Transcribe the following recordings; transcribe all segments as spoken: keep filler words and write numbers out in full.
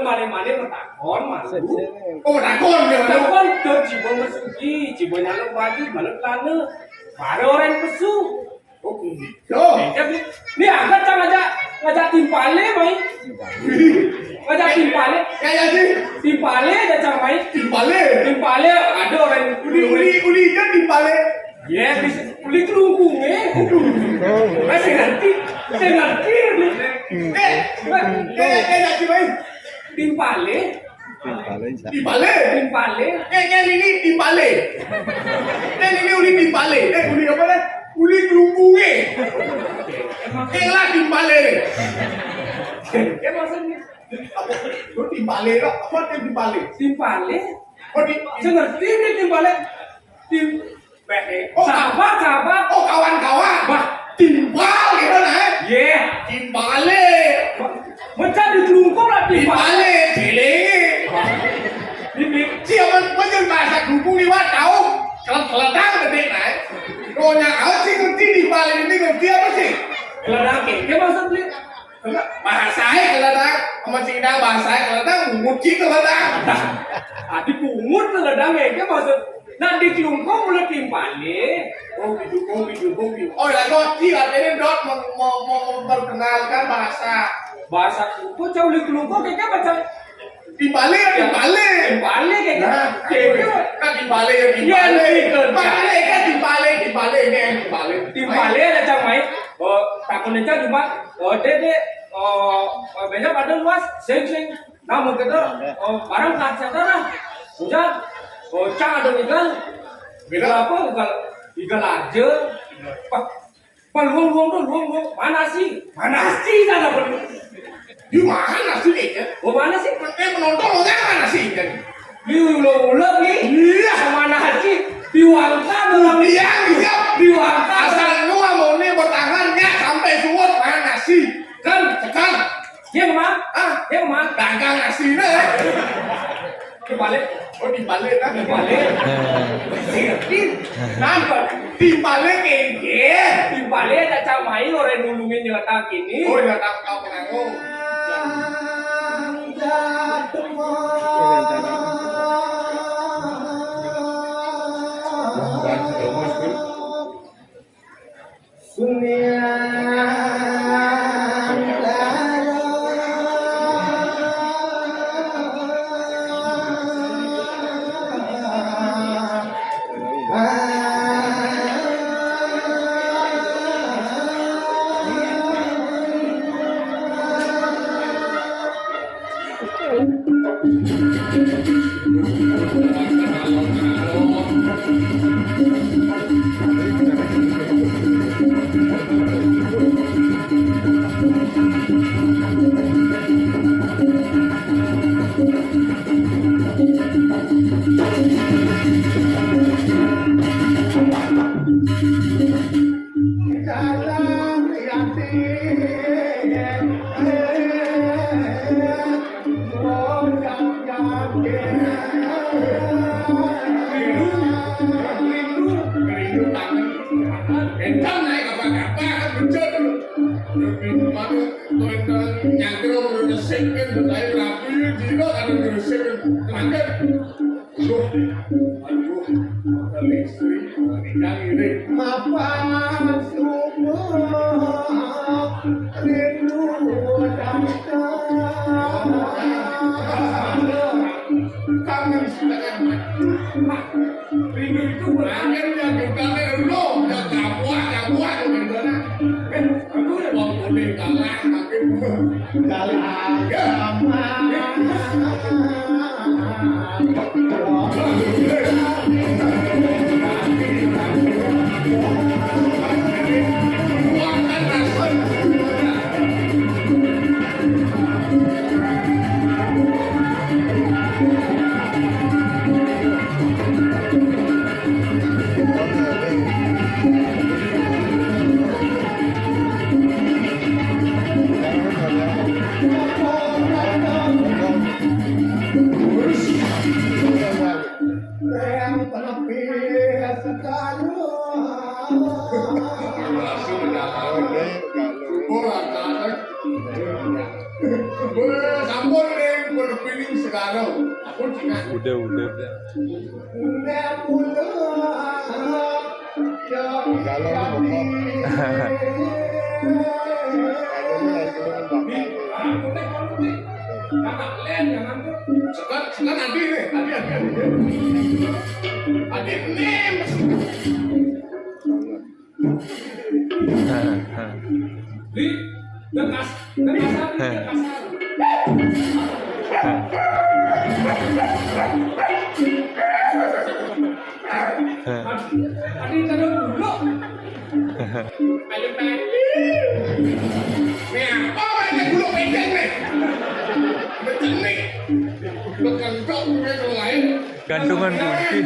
Mane-mane matakon, malu. Oh, matakon ya. Matakon, to jiba masugi, jiba nyaluk baju, nyaluk celana. Bara orang pesu. Oh, gitu. Jadi, ni ada cang ngajak, ngajak timpale, mai. Ngajak timpale. Ya, ya, sih. Timpale ada cang, mai. Timpale. Timpale, ada orang uli, uli, uli, kan timpale. Ya, bisa uli kelungkung, eh. Masih ngerti, saya ngerti. Eh, eh, eh, eh, eh, timpale. Timpale, siapa? Timpale. Timpale. Eh, eh, ini timpale. Eh, ini uli timpale. Eh, uli apa dah? Uli kelungkunge. Eh, lah timpale. Ya, maksudnya. Apa? Lu timpale, apa? Apa timpale? Timpale. Oh, di, saya ngerti ni timpale. Tim, oh, sahabat, sahabat. Oh, kawan-kawan. Bah, timpal gitu nah, eh. Ye. Timpale. Mecah di kelungkung lah timpal. Timpale, celenge. Ini siapa macam bahasa kelungkung liwat tahu? Kalau keledang gede nah, eh. Ronya kau sih ngerti timpale ini ngerti apa sih? Keledang ke, dia maksud beli. Bahasa eh keledang, sama sing dah bahasa eh keledang, nguci keledang. Adi pungut keledang eh, dia maksud. Nah, di kelungkung mulai timpale. Oh, gitu, oh, gitu, oh, gitu. Oh, ya, dot, iya, ini dot mau, mau, mau memperkenalkan bahasa. Bahasa itu jauh di kelungkung, kayak macam timpale, ya, timpale. Timpale, kayak gitu. Nah, kayak gitu. Kan timpale, ya, timpale. Iya, gitu. Timpale, kan timpale, timpale, ini yang timpale. Timpale ada cang main. Oh, takutnya cang cuma, oh, dek, dek, oh, oh, banyak pada luas, sing, sing. Namun kita, oh, barang kat sana lah. Hujan, oh, cang ada igal. Igal apa? Igal, igal aja. Pak, Pak, luang, luang tu, luang, luang. Mana sih? Mana sih? Dah dapat. Di mana sih ni? Oh, mana sih? Eh, penonton orang mana sih? Di ulo-ulo ni. Iya. Mana sih? Di wangka dalam. Iya, iya. Di wangka. Asal nu mau ni bertahan ya sampai suwut mana sih? Kan? Tekan. Dia kemana? Ah, dia kemana? Dagang nasi ni. Dibalik. Oh, dibalik kan? Dibalik. Sirkin. Nampak? Dibalik, kengkeng. Dibalik, ada cak main orang nulungin nyetak ini. Oh, nyetak kau pengaku. Entah naik apa-apa kan muncul. Lebih mana tuan-tuan nyangkro beresik kan, saya rapi, tidak ada beresik kan. Terangkan. Aduh, aduh, kata istri, nikah ini. Mapan sungguh rindu dan kangen setengah mati. Rindu itu berangin ya, bukan rindu, ya gabuah, gabuah, rindu. Eh, aduh, ya, mau boleh kalah, tapi kalah. Ya. Karo, aku dina. Udah, udah. Kalau Sekat, sekat, Adi nih, Adi, Adi, Adi. Adi, nih. Di, dia kas-, dia kasar, dia kasar. Adi, adi, taruh dulu. Paling-paling. Nih, apa ini dulu pendek nih? Bercenik. Berkentong, dia lain. Gantungan kunci.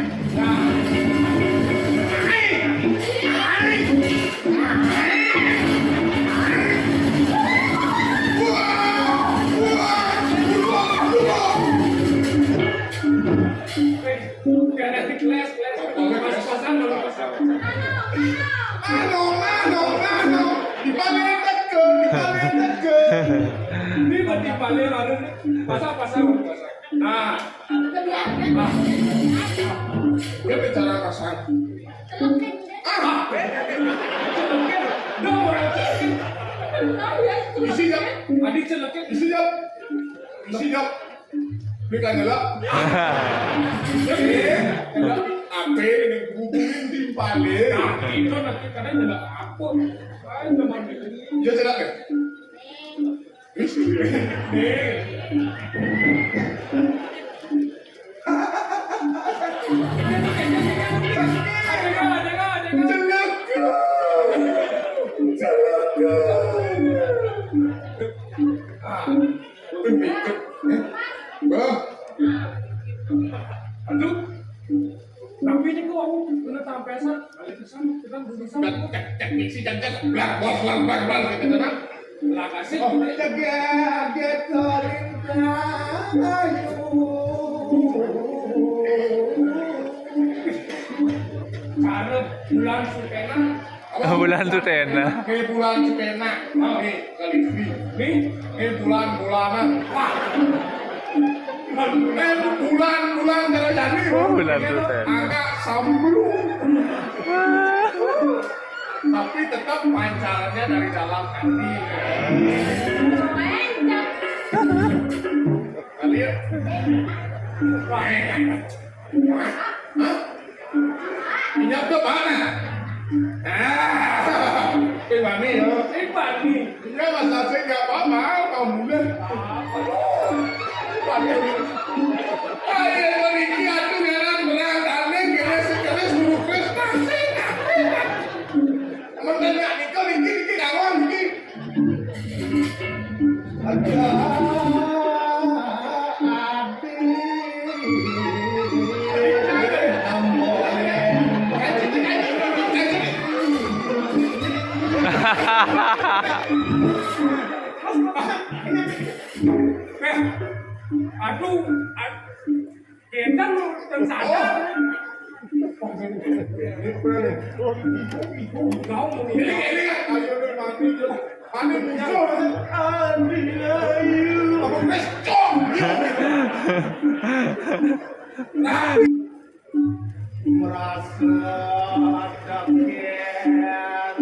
Anu, anu, anu. Di balik ke, di balik ke. Ini buat di balik, baru pasang, pasang, pasang. Nah, dia bicara kasar. Ah, isi jam. Adi celekin. Isi jam. Isi jam. Ini kan jelas. Jadi, apa ini hubungin timpale? Nah, itu nanti kadang jelas apa? Saya teman ini. Ya, jelas ya? Aduh, tapi ini kok aku kena tampesan. Balik pesan, kita berurusan. Cek, cek, mixi, cek, cek. Blar, bos, blar, blar, blar, gitu, kan? Lah, kasih. Oh, cek, ya, gitu, lintang, ayo. Karena bulan Sutena. Apa? Bulan Sutena. Oke, bulan Sutena. Oke, kali ini. Ini, ini bulan-bulanan. Wah. Eh, bulan-bulan kalau jadi. Oh, bulan Sutena. Agak sambung. Tapi tetap pancarnya dari dalam hati. Kalian? Wah, eh, eh. Hah? Minyak ke mana? Ah, ini mami ya. Ini mami. Iya, Mas Asik, nggak apa-apa, kamu deh. Waduh. Ayo, Riki, aku ngarang berang, aneh, gini, sekeris, guru Krisna, sih, nah, sih, nah. Menengah nikah, Riki, Riki, kawan, Riki. Ada. Eh, aduh, aduh. Gendang lu, yang sadar. Kau mau ini, ini, ayo, lu mati, Jul. Mati musuh. Aduh, ayo. Apa, Mas? Nah. Merasa ada ken.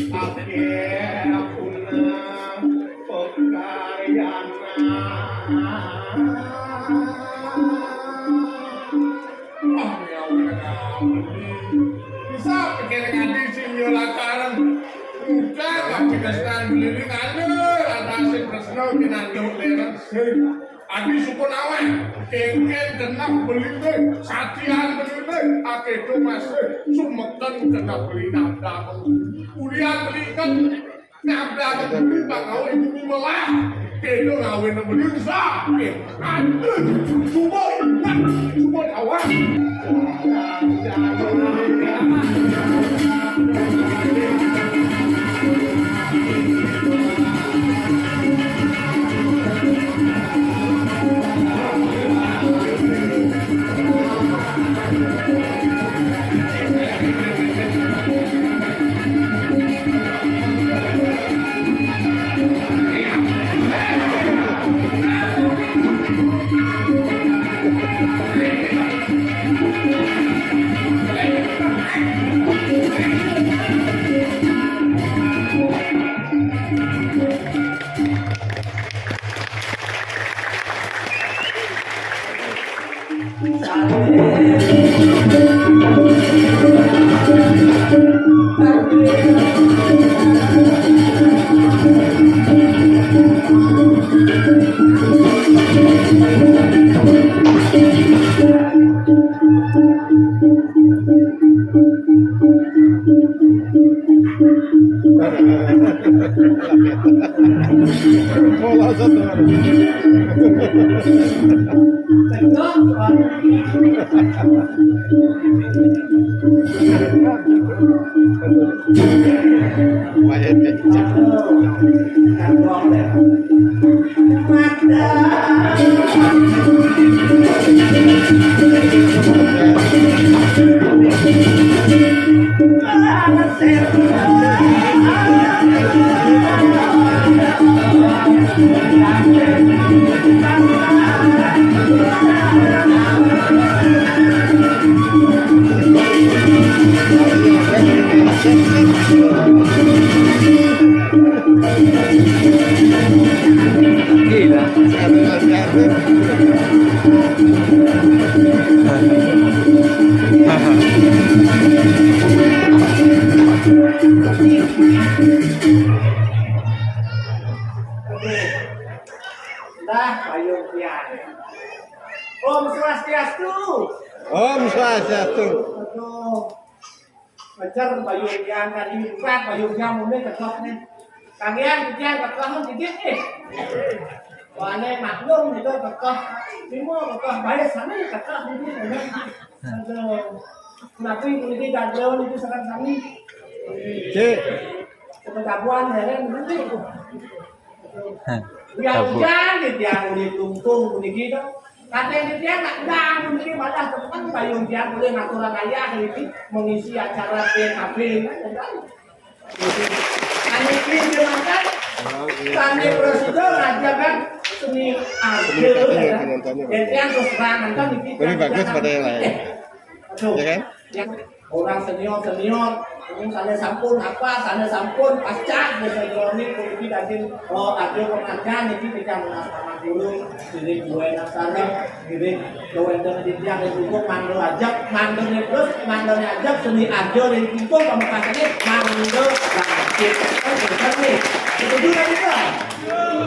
Ake aku nang pekaryana. Wah, ya Allah, bisa pikir ngadi sing yo lakaran. Udah, tapi kesan beli ini ngalir, ada si Kresno pinantuk leren sing. Adi sukun aweh, kengken genah beline, sadian beline, akedo masih, sumeken genah beline, ada ulian beline, nabrak beli bakal ibu melah, kedo ngawin beli usah, aduh, subuh ingat, subuh awal. Nah, ayo pian. Om Swastiastu. Om Swastiastu. Aduh. Ngejar bayur yang tadi bukan bayur yang mulai kekeh nih. Kagian titiang kekeh dikit nih. Soalnya maklum itu kekeh. Ini mau kekeh bayar sana ya kekeh ini. Aduh. Kenapa ini tidak jauh itu sekarang kami? Cik. Pengetahuan ya kan nanti. Hah, yang kabur. Hujan di tiang udah tungtung udah gitu. Kata yang di tiang nak udah mungkin malah teman bayung tiang boleh ngatur ayah ini mengisi acara P K B kan. Kami ini dia makan. Kami prosedur aja kan seni aja ya. Jadi yang terus terang kan. Lebih bagus pada yang lain. Aduh. Ya kan? Yang orang senior-senior, ini sana sampun apa, sana sampun pasca, biasa senior ini polisi daging, oh, ada pengajian, ini kita menasama dulu, jadi gue nasara, jadi gue yang jadi dia, ada dukung, mandor aja, mandornya terus, mandornya aja, seni aja, dari pintu, pamekasannya, mandor, bangkit. Kan bener nih, setuju kan kita? Tuh.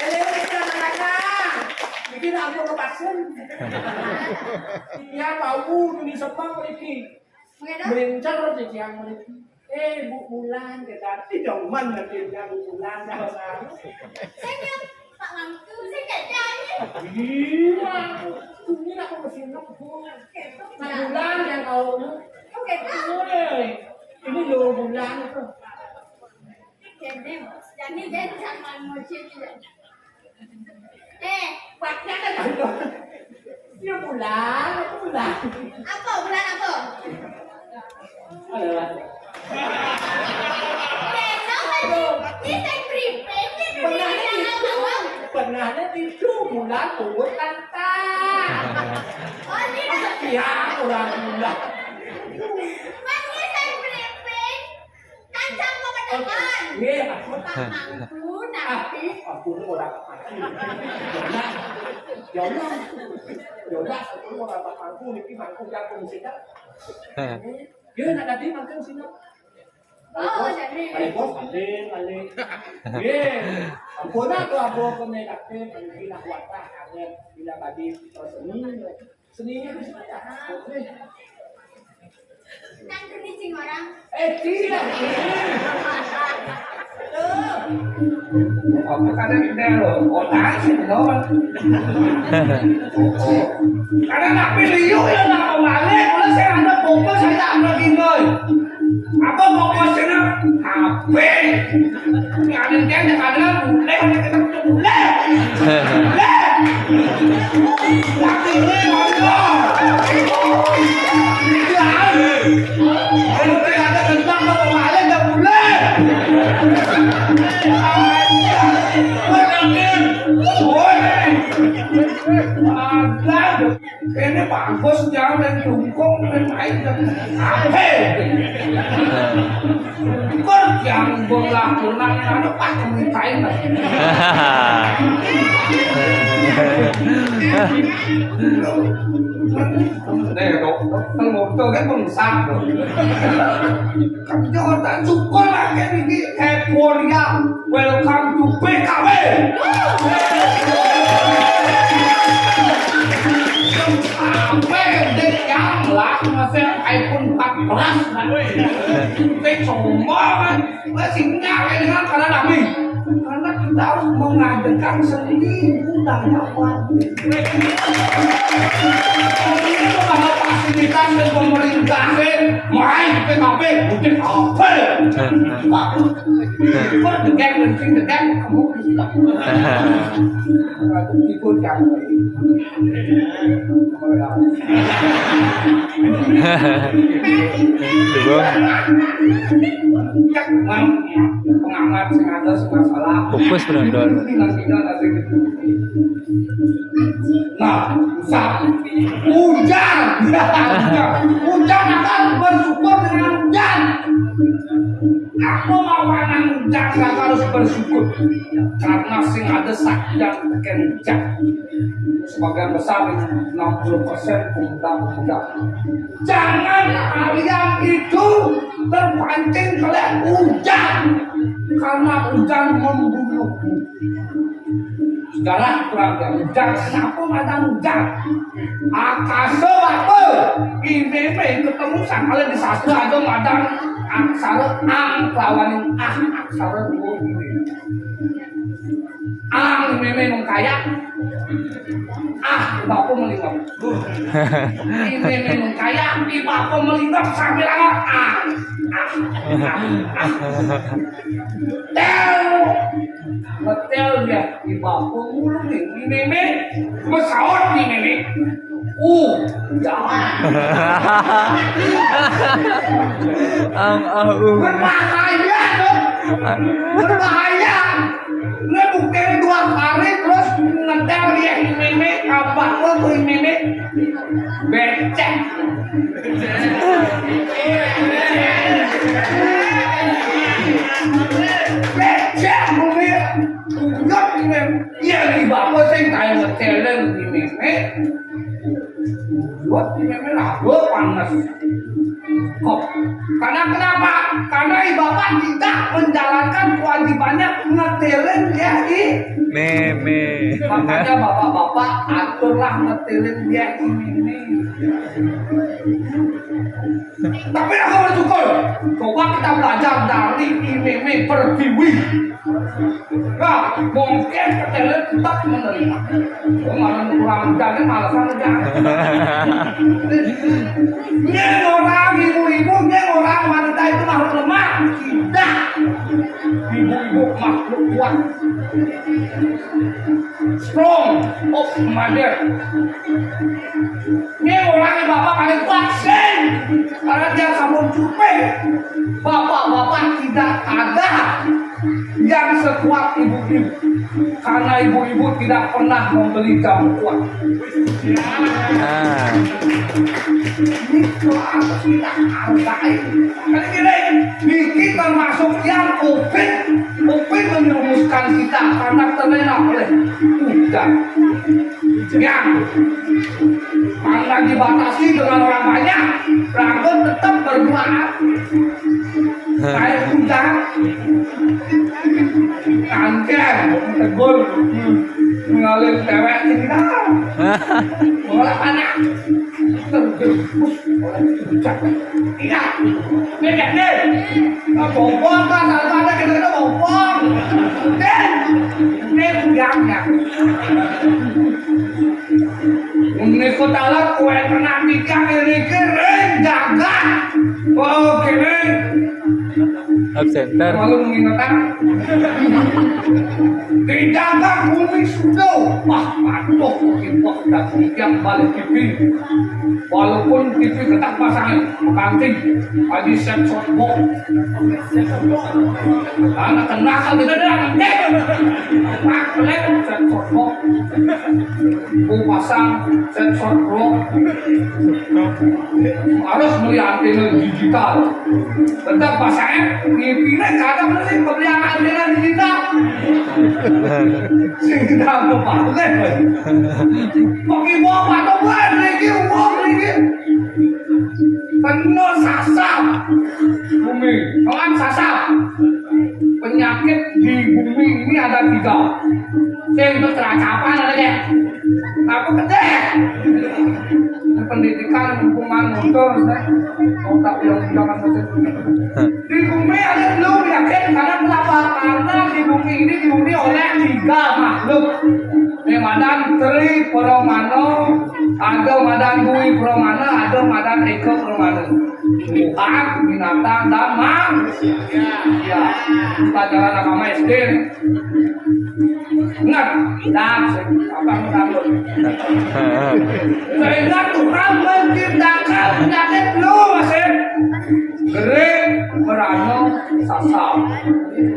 Ini udah anak-anak. Ini aku lepasin. Iya, bau, ini semua, iki. Melincer di tiang mriki. Eh, Bu Bulan, kita tidak man nanti ya Bu Bulan, dah baru. Saya Pak Mangku, saya tidak jadi. Iya, ini aku mesin Bu Bulan yang kau lu. Ini lo bulan itu. Jadi, jadi dia jangan muji dia. Eh, waktunya kan dia bulan, aku bulan. Apa? Bulan apa? Ayolah. Eh, no, tadi. Ini saya prepare, ini pernah, ini, pernah itu bulan turun lantai. Oh, ini. Iya, orang bulan. Mas, ini saya prepare. Kan sama teman. Nggih, ampun. Pak Mangku, ah, nanti. Ampun, ora Pak Mangku. Ya Allah. Ya Allah, ampun, ora Pak Mangku, niki Mangku ya pun sida. Nggih, nak tadi makan sini. Oh, jadi. Balik bos, balik, balik. Nggih. Ampun, aku, aku, aku, nek, aku, nek, aku, aku, aku, nek, aku, aku, aku, Seninya di sana. Kan kuning sing orang. Eh, tidak. Apa kadang kita lo? Oh, tahu sih, lo. Karena nak pilih yuk ya, nak kembali, kalau saya ada fokus, saya tak pernah tinggal. Apa fokusnya? H P. Nggak ada yang ada, ada boleh, ada kita boleh. Boleh. Tapi ini ngomong. Ya. Kalau tidak ada tentang apa boleh, nggak boleh. Woi. Ada. Ini bagus, jangan main dukung, main main. Apa? Kok yang bola bola yang ada pas ceritain, Mas. Nih, dok, kan motor kan bengsak, dok. Kan dia orang syukur lah, kayak ini, euforia. Welcome to P K B. Sampai gede yang lah, masih iPhone empat belas. Kita sombong kan. Masih nggak kayak dengan karena Nabi. Karena kita harus mengadakan seni budaya wajib. Ini kepada fasilitas dan pemerintah, eh, main P K B, bukan apa. Bagus. Kok degek, kencing degek, kamu ikut yang Coba. Cek, Bang, pengamat sing ada masalah. Fokus, Bro, Don. Nah, usah. Ujang. Ujang akan bersyukur dengan ujang. Aku mau anak ujang gak harus bersyukur. Karena sing ada sakit yang tekan ujang. Sebagian besar, enam puluh persen pemuda-pemuda. Jangan kalian itu terpancing oleh ujang. Karena ujang membunuh. Sejarah kurang ya, ujang. Kenapa ada ujang? Akase apa? Ini ketemu sama di sastra ada madang aksara ang kelawan ah aksara dua. Ang meme mengkayak. Ah, bapak melingap. Ini meme mengkayak, di bapak melingap sambil angkat. Ah, ah, ah, ah. Tel. Ngetel dia, di bapak mulu nih. Ini meme, pesawat nih meme. Uh, jangan. Ang au. Berbahaya tuh. Berbahaya. Ini buktinya dua hari terus ngetel dia ini apa tuh ini becek. Becek, mungkin. Iya, di bapak saya kayak ngetel ini. Buat ini memang apa panas. Kok? Karena kenapa? Karena i bapak tidak menjalankan kewajibannya ngetelin ya i. Meme. Makanya bapak-bapak aturlah ngetelin ya i meme. Tapi aku bersyukur. Coba Kita belajar dari Imeme Pertiwi. Nah, mungkin ketele tetap menerima. Malah kurang ajar, malesan aja. Ini orang ibu-ibu, ini orang wanita itu makhluk lemah. Tidak. Ibu-ibu makhluk kuat. Strong of mother. Ini orangnya bapak paling kuat sih. Karena dia sabun cupe. Bapak-bapak tidak ada yang sekuat ibu-ibu. Karena ibu-ibu tidak pernah membeli jamu kuat. Nah. Ini doa kita hargai. Kan gini, Niki termasuk yang upit, upit menyerumuskan kita karena terlena oleh hujan. Ya, karena dibatasi dengan orang banyak, raga tetap berdoa. Kayak hujan, kanker, tegur, ngalih cewek cinta, malah anak. Iya. Ini kan nih. Nah, bombong kan, kalau ada kita kena bombong. Nih. Ini biangnya. Ini kota lah, kue pernah nikah, ini kering, jagat. Oke, nih. Absenter. Malu mengingatkan. Dijaga bumi sudah. Wah, aduh, impor dan yang balik pipi. Walaupun pipi tetap pasang, kanting, aja set softbox. Anak kenal kita dah, anjing. Pak, set softbox. Ku pasang set softbox. Harus beli antena digital. Tetap pas saya ngipine kagak mesti beli antena digital. Sing kita mau pakai. Pakai bawa pada buat lagi, uang lagi. Penuh sasar. Bumi, kawan sasar. Penyakit di bumi ini ada tiga. Sing itu teracapan ada ya. Aku gede. Pendidikan, hukuman, motor, otak yang jangan. Di bumi ada belum yakin karena kenapa? Karena di bumi ini dihuni oleh tiga makhluk. Ini madan Tri Pramana, ada madan Dwi Pramana, ada madan Eka Pramana. Tuhan, binatang, dan manusia. Ya, pelajaran agama S D. Ingat, dan apa yang takut? Sehingga Tuhan menciptakan penyakit lu, masih kering, merana, sasam.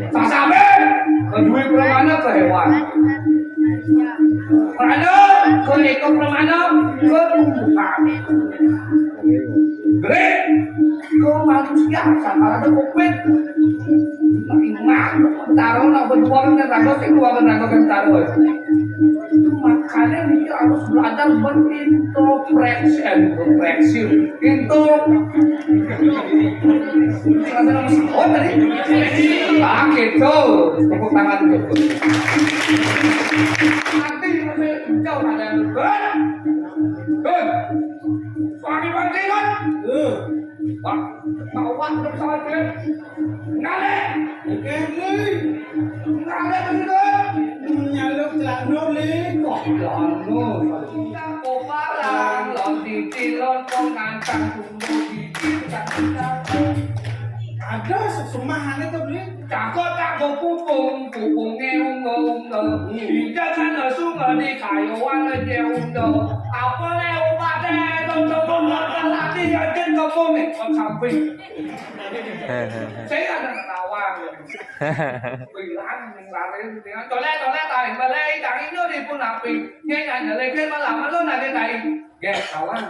Sasamnya kedua permana ke hewan. Merana ke ikut permana ke tumbuhan. Kering ke manusia, sama ada covid. Iman, taruh nak berdua kan taruh sih dua kan taruh kan taruh. Itu makanya ini harus belajar berintrospeksi, eh, introspeksi. Intro. Ada nama sahur tadi? Ah, gitu. Tepuk tangan tuh. Nanti masih jauh ada yang good. Good. Suami pancingan. Pak, bawa ke pesawat, ya. Ngalih. Oke, Bli. Ngalih begitu. Nyaluk celana, Bli. Wah, celana. Kopalan, lon titi, lon kong, ngancang, tunggu, titi, ngancang. Ada semahane to, Bli. Cakot tak go pupung, pupunge unga-unga. Injak sana sunga di kayuan aja unga. Apa le upate, tonton lati aja kampung nih, kok samping. Saya ada ketawa. Bilang, ning lari, ning tole, tole, tarik balik, cari nyuri pun api. Nyai nanya lagi malam, lu nanti tarik. Ya, kawan.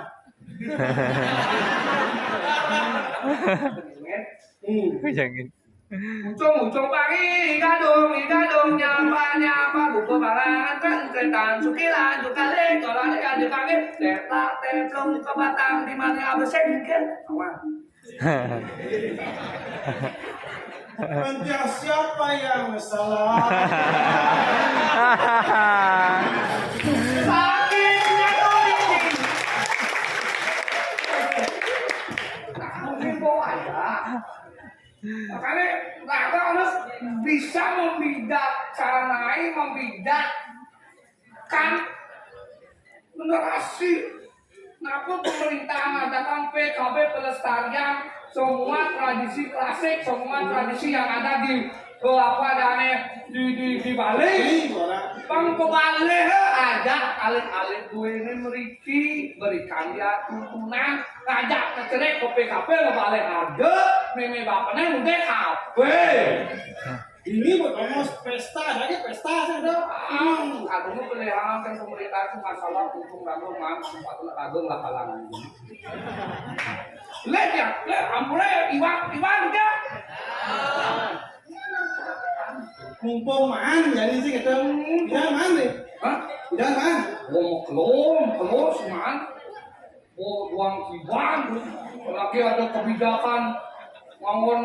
Hmm. Jangan. Ujung-ujung pagi, gadung, gadung, nyapa, nyapa, buku barang, tren, tretan, sukilan, jukale, tolak, dekan, jukangin, tetak, teplung, ke batang, di mana absen, kan? Awas. Pencah siapa yang salah? Sakitnya tuh. Nah, mungkin bawa aja. Makanya raga harus bisa membedakan, membedakan generasi. Kenapa pemerintahan adakan P K B pelestarian semua tradisi klasik, semua tradisi yang ada di, eh, apa adanya di, di, di Bali. Bang, ke Bali, eh, ada alit-alit duene mriki, berikan dia tuntunan, ngajak ngecerik ke P K B, ke Bali ada, meme bapaknya udah kabeh. Ini buat ngomong pesta, lagi pesta sih udah. Ah, aku mau pilihan kan pemerintah itu masalah untung ragu, mang, sepatu ragu lah halangan. Lihat ya, lihat, ampun ya, Iwan, Iwan, ya. Mumpung maan, jadi sih gitu. Udah maan nih. Hah? Udah maan. Ngomong kelom, kelom, maan. Oh, uang Iwan. Lagi ada kebijakan nganggon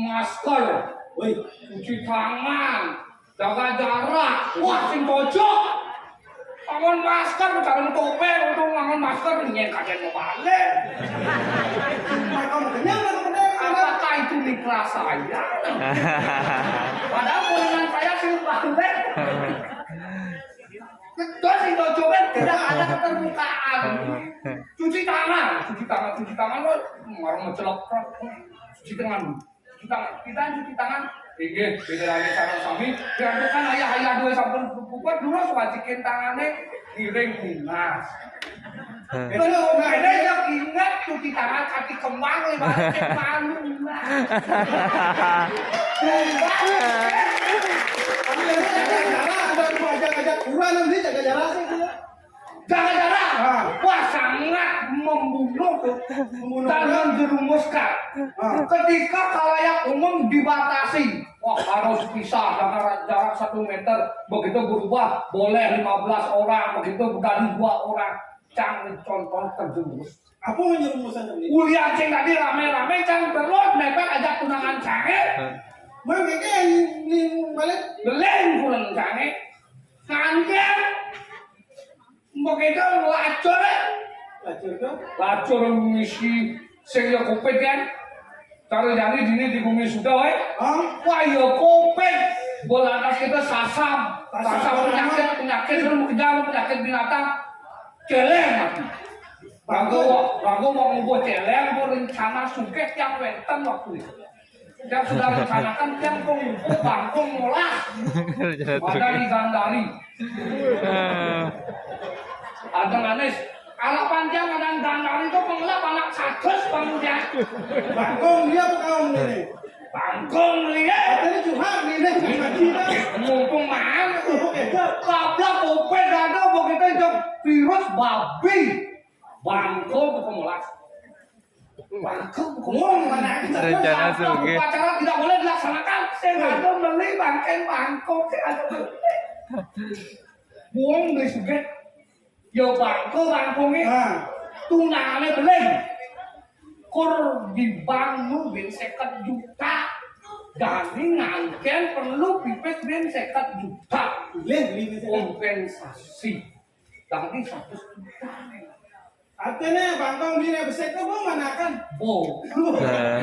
masker. Woi, cuci tangan, jaga jarak. Wah, sing cocok. Nganggon masker, cara tope, untuk nganggon masker, ini yang kagak mau balik. Mereka mau kenyang, mereka mau kenyang. Apakah itu mitra saya? Padahal golongan saya sih balik. Terus itu coba tidak ada keterbukaan. Cuci tangan, cuci tangan, cuci tangan lo orang mencelok. Cuci tangan, cuci tangan, kita cuci tangan. Inggih, beda lagi sama sami. Diantukan ayah-ayah dua sampun buka dulu, wajikin tangannya ngiring tunas. Terus ada yang ingat cuci tangan kaki kembang lima malu. Tapi yang jaga jarak, ada gua ajak-ajak kurang nanti jaga jarak sih dia. Jaga jarak. Ah. Wah, sangat membunuh tuh. Membunuh dan orang. Menjerumuskan. Ah. Ketika khalayak umum dibatasi, wah, harus bisa jarak, jarak satu meter. Begitu berubah, boleh lima belas orang. Begitu dari dua orang, cang contoh terjerumus. Apa yang nyerumusan tadi? Uli acing tadi rame-rame, cang terus mepet ajak tunangan cange. Mang, ini, ini balik. Beleng kurang cange. Nganten. Begitu lacur, eh. Lacur tuh? Lacur ngisi sing ya covid kan. Kalau jadi dini di bumi sudah, eh. Hah? Wah, ya covid. Bola atas kita sasam. Sasam. Sasam penyakit, penyakit, lu mau kejar, penyakit binatang. Celeng mati. Bangko, bangko mau ngubah celeng, mau rencana sugih yang wenten waktu itu. Yang sudah rencanakan, yang mau ngubah bangko molas. Ada di Gandari. Ada manis. Anak panjang, ada Gandari itu pengelap anak satus bangko dia. Bangko dia apa kamu ini? Bangkong lihat. Tadi curhat nih, nih. Mumpung mana? Oke, Cok. Goblok, covid ada, begitu itu virus babi. Bangkong bukan molas. Bangkong bukan molas. Mana? Rencana sugih. Upacara tidak boleh dilaksanakan. Saya ada beli bangkeng bangkong, saya ada beli. Buang beli sugih. Ya bangko bangkongé. Ah. Tunangané beleng. Kur dibangun ben seket juta. Dadi ngangken perlu pipis ben seket juta. Leh, beli kompensasi. Tadi seratus juta. Artinya bangkong beli besek itu mau manakan? Bo. Nah.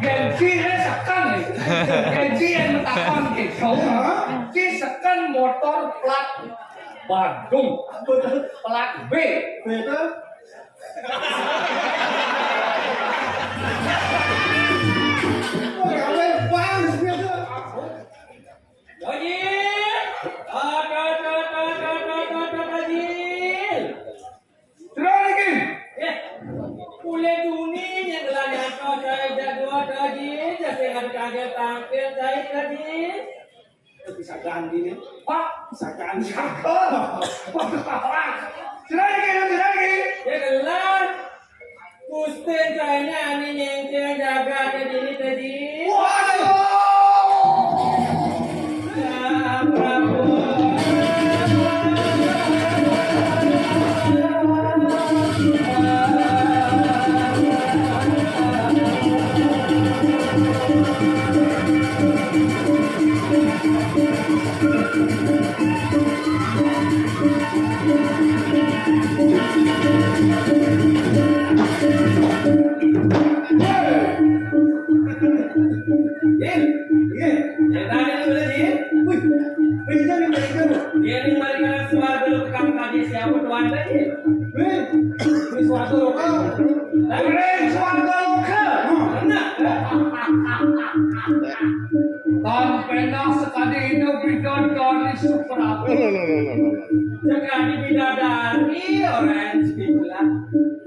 Gengsi seken nih. Gengsi yang takon gitu. Hah? Ki seken motor plat Badung. Plat B. Beda. Wah, kawin pas gitu. Dajil. Ada, ada, ada, ada, ada, ada, Dajil. Sudah lagi. Eh, boleh dunia yang telah nyata saya jadwal Dajil. Saya ada kaget tampil saya Dajil. Bisa ganti nih. Pak, bisa ganti. Cakep. Wah, ketawa. Sudah lagi, sudah lagi. Ya, jelas. Gusti kayaknya ane nyengkel jaga ada diri tadi. Waduh. Ya, Prabu. Jin, Jin. Jin, tadi tu boleh, Jin. Wih, meja ni, meja ni. Dia ni mari kena suara dulu ke kamu tadi siapa tuan tadi? Wih, ini suara lokal. Tapi suara lokal. Benar. Tan penah sekadi indu bidadari suprapta. Sekadi bidadari orang sebelah.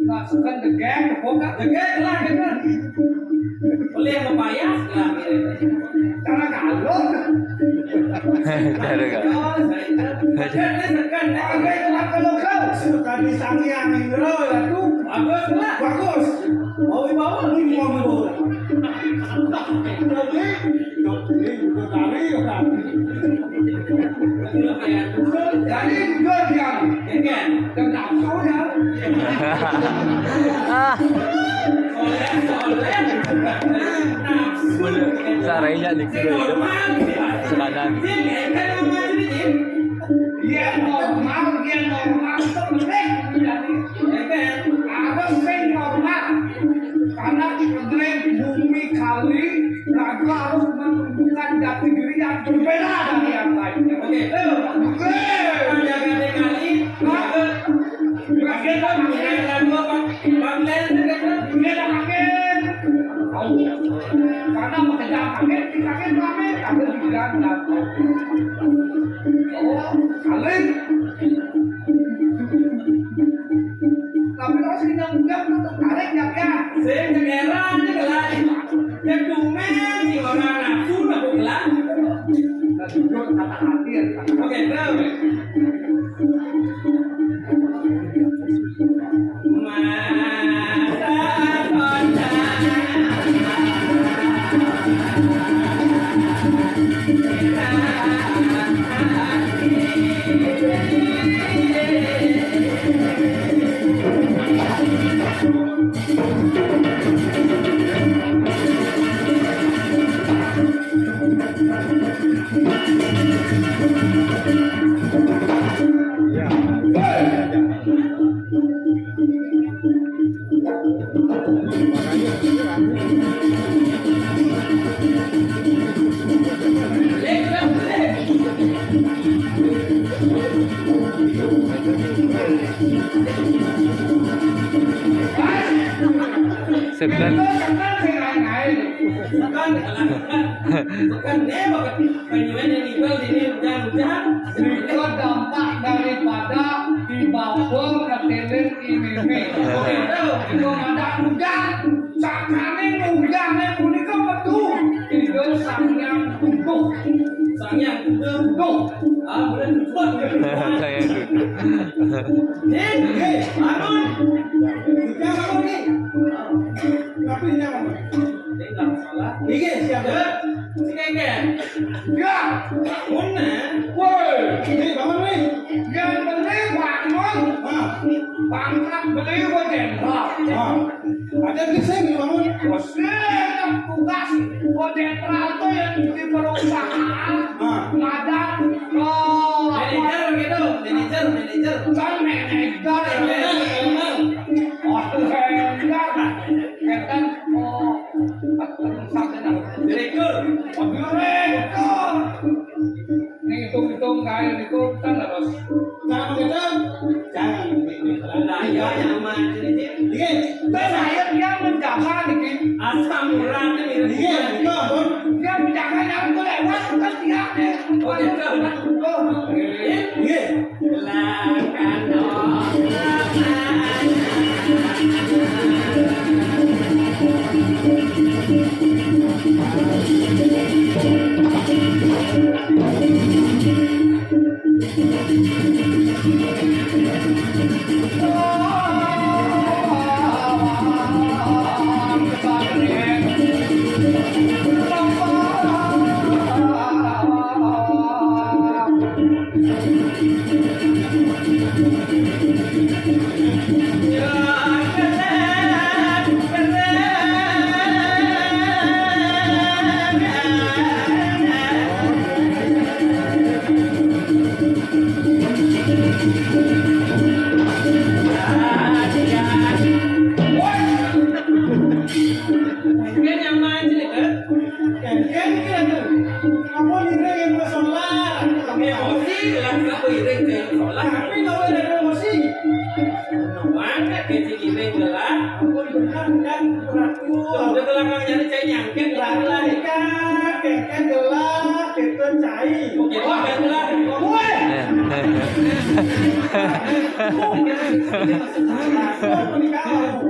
Nah, sukan degek, bukan degek lah, kan? Boleh membayar lah. Cara galon. Cara galon. Oh, saya itu. Sekan, sekan, sekan. Oke, kalau kau suka di Sang Hyang Indra, ya, tuh. Bagus lah. Bagus. Mau dibawa, ini mau dibawa. Tapi, tapi, bukan dari, ya, kan? Jadi, juga dia. Iya, kan? Dan nafsu, ya. Ah. Soleh, soleh. Nafsu. Sarainya di kiri itu. Normal, ya. Sekarang. Iya, kan, normal, iya, normal. Itu penting. Iya, kan? Harus sing normal. Karena penting bumi kali, raga harus menunjukkan jati diri yang berbeda dari yang lainnya. Oke, tuh. Oke. Menjaga kali, raga. Raga kan menjaga dua, Bang. Bang Len, kan? Dia dah kaget. Tahu. Karena mengejar kaget, kita kaget rame, kaget di jalan. Oh, kali. Tapi kalau sing nyamuk tetep tarik ya, ya. Sing kegeran aja kelai. Ya, dumeh, si orang nafsu, nafsu kelai. Nah, jujur, kata hati ya. Oke, terus. Masa kota. Segan. Bukan, bukan, bukan, bukan. Penyuwen yang igal ini hujan-hujan. Itu dampak daripada dibawa ke tilir ini. Oke, tahu. Itu ada hujan. Sakane hujan yang punika metu. Itu Sang Hyang Tuduh. Sang Hyang Tuduh. Tuduh. Ah, boleh tuduh. Saya tuduh. Nih, nih, bangun. Kita bangun nih. Tapi ini apa? Ini nggak masalah. Ini siapa? Si Kengkeng. Ya. Mana? Woi. Ini bangun nih. Yang beli bangun. Ah. Pangkat beli jenderal. Ah. Ada di sini bangun. Bos, tugas. Jenderal tuh yang di perusahaan. Ah. Ada. Oh, manajer gitu, manajer, manajer. Kan manajer. Manajer, manajer. Oh, manajer. Kan, oh. Direktur. Oh, direktur. Ini hitung-hitung kain itu kan harus. Jangan begitu. Jangan begitu. Lah, iya, nyaman. Iya. Kan saya dia menjaga nih. Asam urat ini. Iya, itu, Bun. Dia menjaga yang itu lewat, kan dia nih. Oh, gitu. Oh. Iya. Kan yang mancing kan? Kan kan kan. Apa ni yang masalah? Emosi lah, apa yang masalah? Tapi kalau ada emosi, mana kecil ini lah? Aku benar kan? Aku udah kelakar jadi cai nyangkut lah. Kelakar, kengkeng gelap, kengkeng cai. Oke, wah, kan gelap. Woi. Aku menikah.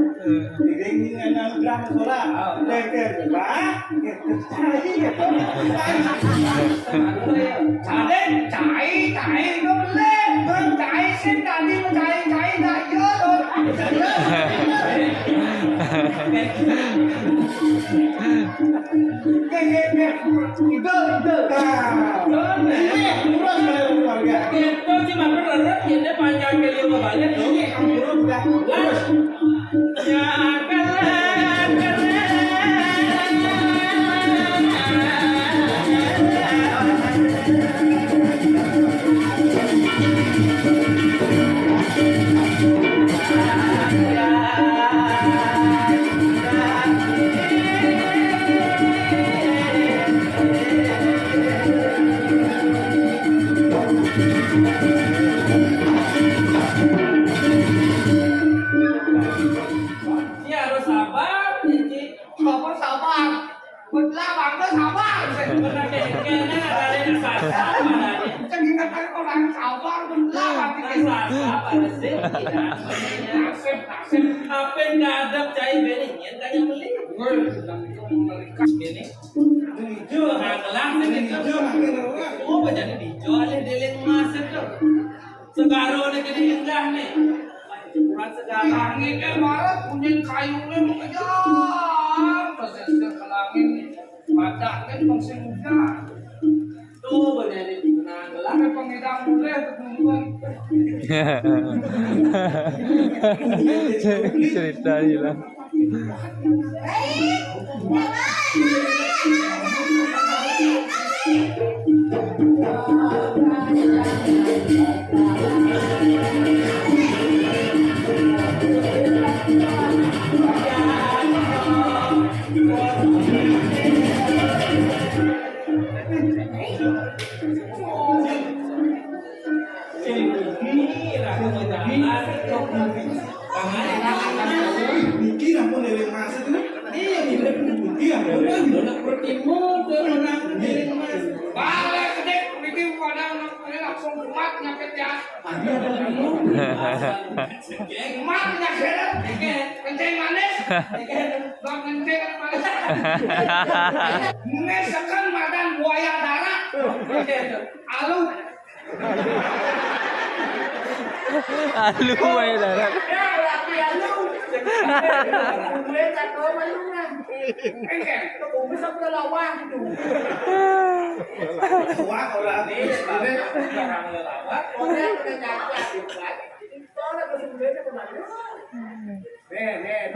Ding ana blang ora. Lek, Pak. Cai, cai, cai, itu bener. Cai sih tadi cai, cai ndak iya, tuh. Oke, oke, oke. Itu, itu. Nah, ini lurus, keluarga. Itu cuma bener, ini panjang kali lima balik, loh. Ini yang buruk udah lurus. Iya, harus sabar, Cici. Bapak sabar. Belah bangga sabar. Benar, Cici. Kena ada yang sabar, mana ada. Cek ingat orang sabar, belah bangga. Sabar, sabar, sih, tidak. Nasib, nasib. Apa yang ngadep cai beli? Yang kayak beli. Woi, ini. Jujur, nah, gelang, ini. Jujur, makin luas. Oh, jadi dijual, deh, dealing emas itu. Segaro ni kena indah ni. Ukuran segaro. Langit kan barat, bunyi kayunya mengejar. Terus dia ke langit ni. Badak kan masih muda. Tu boleh ni, tenang lah. Ada pengidang boleh, tu nunggu. Cerita ni lah. Mikir ampun eling emas itu. Iya, mikir. Mikir ampun. Udah, udah bertimbul ke orang eling emas. Balik, Dik. Mikir pada orang ini langsung kuat nyakit ya. Kuat nyakit. Kencing manis. Bang kencing manis. Misalkan makan buaya darat. Alu. Alu wae darat. Wah, ora.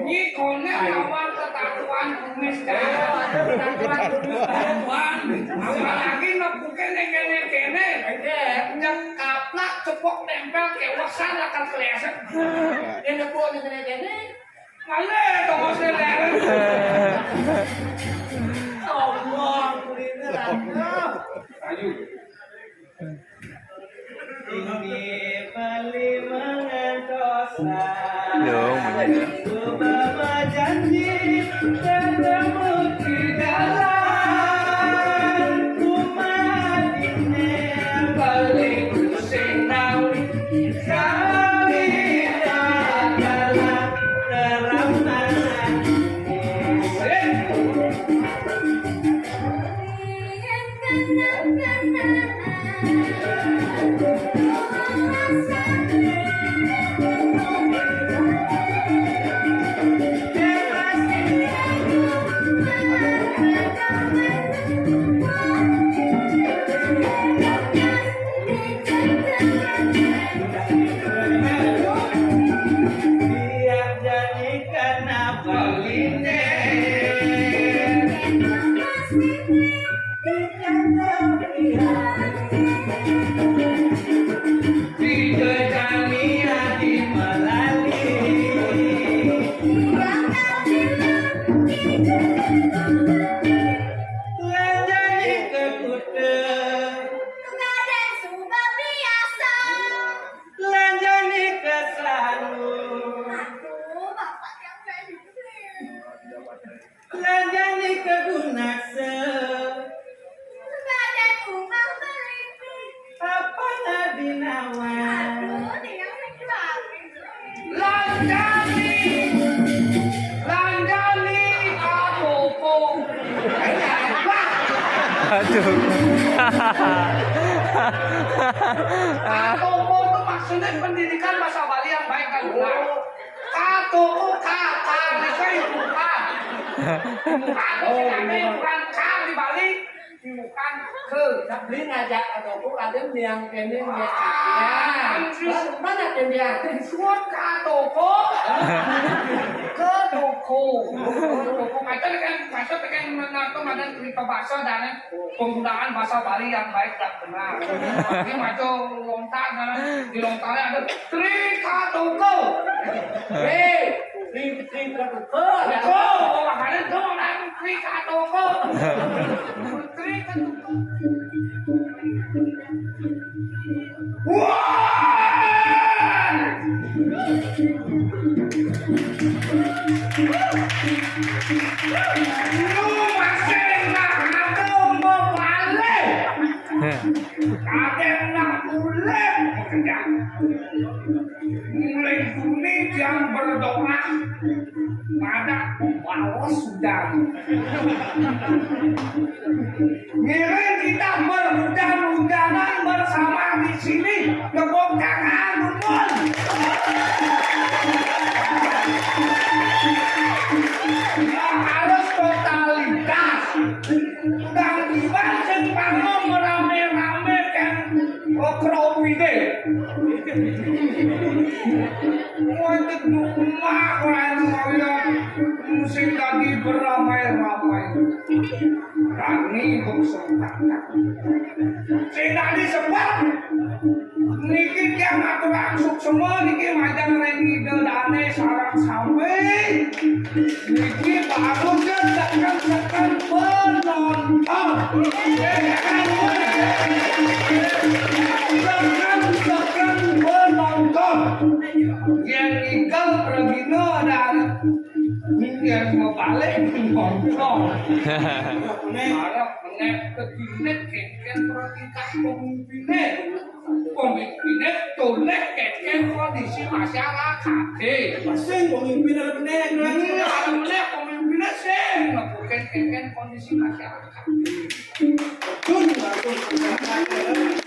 Ini kono awal ketakuan kumis kan. Ketakuan. Apalagi nepuke ning kene-kene. Nyek kaplak cepok nempel kewesan lakar kleset. Nek nepuk ning kene-kene. Male tongosne leren. Allah, kuliner. Ayo. Inggih bali mangantosan. Lho, meneh. Bapa janji ketemu di dalam. Umat ini bali sing nawi sawi adalah keramahan. Lanjani ke kuta. Raden sudah biasa. Lanjani ke sanu. Aduh, Bapak yang pengen. Lanjani ke gunaksa. Raden Umar Melimping. Apa ngadinawa? Aduh, dia yang lagi. Lanjani, Lanjani, Atoko. Aduh. Atoko itu maksudnya pendidikan bahasa Bali yang baik dan benar. Atoko, kata, itu bukan. Bukan, bukan, bukan di Bali. Bukan ke. Tapi ngajak ke toko, ada yang kene, yang mana kene? Suat ke toko. Ke toko. Toko macam kan, macam kan menantu ada cerita bahasa dan penggunaan bahasa Bali yang baik dan benar. Ini macam lontar dan di lontarnya ada Tri Katoko. Hei, Tri Tri Katoko. Toko, oh, makanya tuh orang Tri Katoko. Tri Katoko. Wah! Lu masih nak aku mau balik. Ada nak pulang kerja. Mulai Juni yang berdoa pada balas sudah. Ngiring kita berhujan-hujanan bersama di sini. Tepuk tangan, Bun. Ya harus totalitas. Udah gimana sih, bangun merame-rame kan? Okropide. Wajib rumah orang kaya. Mesti lagi beramai-ramai. Rani bersama. Sing tadi sebab niki yang ngatur langsung semua niki majang ring ida dane sarang sami. Niki baru ke tekan-tekan penonton. Tekan-tekan penonton. Yang igal pragina dan yang mabalik penonton. Arep meneh kedinek kengken prioritas pemimpine. Pemimpine toleh kengken kondisi masyarakat. Sing pemimpin ada meneh, ada meneh pemimpine sing ngebuken kengken kondisi masyarakat. Betul, betul.